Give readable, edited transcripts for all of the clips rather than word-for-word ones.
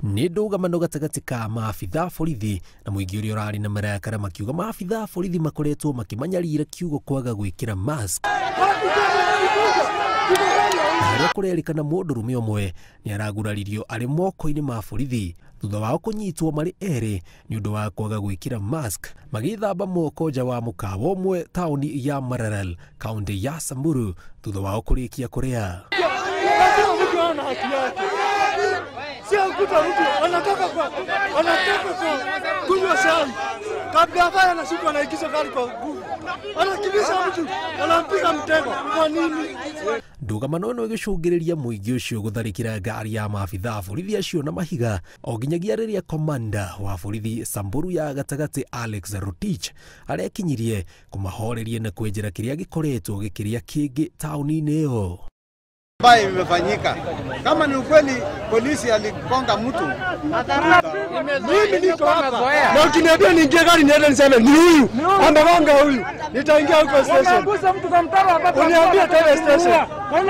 Nĩ ndũgamano gatagatĩ ka maabitha borithi na mũingĩ ũrĩa ũrarĩ na marakara makiuga maabitha borithi makoretwo makĩmanyarira kiugo kwaga gwĩkĩra mask. Na harĩa kũrerĩkana mũndũrũme ũmwe nĩ araguraririo arĩ moko-inĩ ma borithi thutha wao kũnyitwo marĩ erĩ nĩ ũndũ wa kwaga gwĩkĩra mask magĩthamba moko nja wa mũkawa ũmwe taũni ya Maralal, kaunti ya Samburu thutha wao kũrĩkia kũrĩa. Mtu ana haki yake, sio kuta mtu anataka kwa kunywa chai kabla afanye, anashuka anaingiza gari kwa nguvu, anakimbisha mtu, anampiga mtego. Kwa nini? Ndũgamano ĩno ĩgĩcũngĩrĩria mũingĩ ũcio gũtharĩkĩra ngari ya maabitha borithi acio na mahiga o nginyagia rĩrĩa komanda wa borithi Samburu ya gatagatĩ Alex Rotich arekinyirie kũmahoreria na kwenjera kĩrĩa gĩkoretwo gĩkĩrĩa kĩngĩ taũni-inĩ ĩyo. Ambayo imefanyika. Kama ni ukweli polisi aligonga mtu, Mimi niko hapa na ukiniambia niingie gari niende niseme ni huyu amegonga huyu, nitaingia huko station. Uniambie tena station,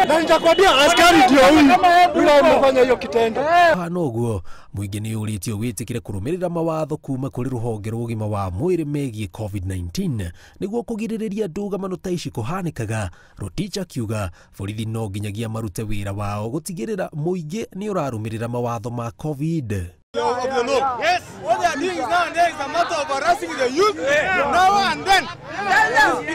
na nitakwambia askari ndio huyu yule amefanya hiyo kitendo. Hana ũguo mũingĩ nĩ ũrĩtio wĩtĩkĩre kũrũmĩrĩra mawatho kuma kũrĩ rũhonge rwa ũgima wa mwĩrĩ megiĩ COVID-19 nĩguo kũgirĩrĩria ndũgamano ta ici kũhanĩkaga. Rotich akiuga borithi no nginyagia marute wĩra wao gũtigĩrĩra mũingĩ nĩ ũrarũmĩrĩra mawatho ma COVID. Of the law. Yes. What they are doing nowadays is a matter of harassing the youth now and then.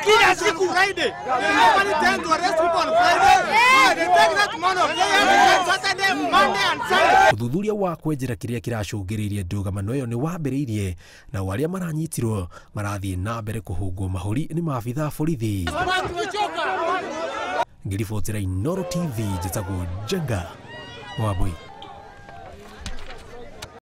Kila siku Friday. They normally tend to arrest people on Friday. Yeah, they take that money of players on Saturday, Monday and Sunday. Ũthuthuria wa kwenjera kĩrĩa kĩracũngĩrĩirie ndũgamano ĩyo nĩ wambĩrĩirie nao arĩa maranyitirwo marathiĩ na mbere kũhũngwo mahũri nĩ maabitha borithi. Ngĩribotera Inooro TV, njĩtagwo Njenga Wambui.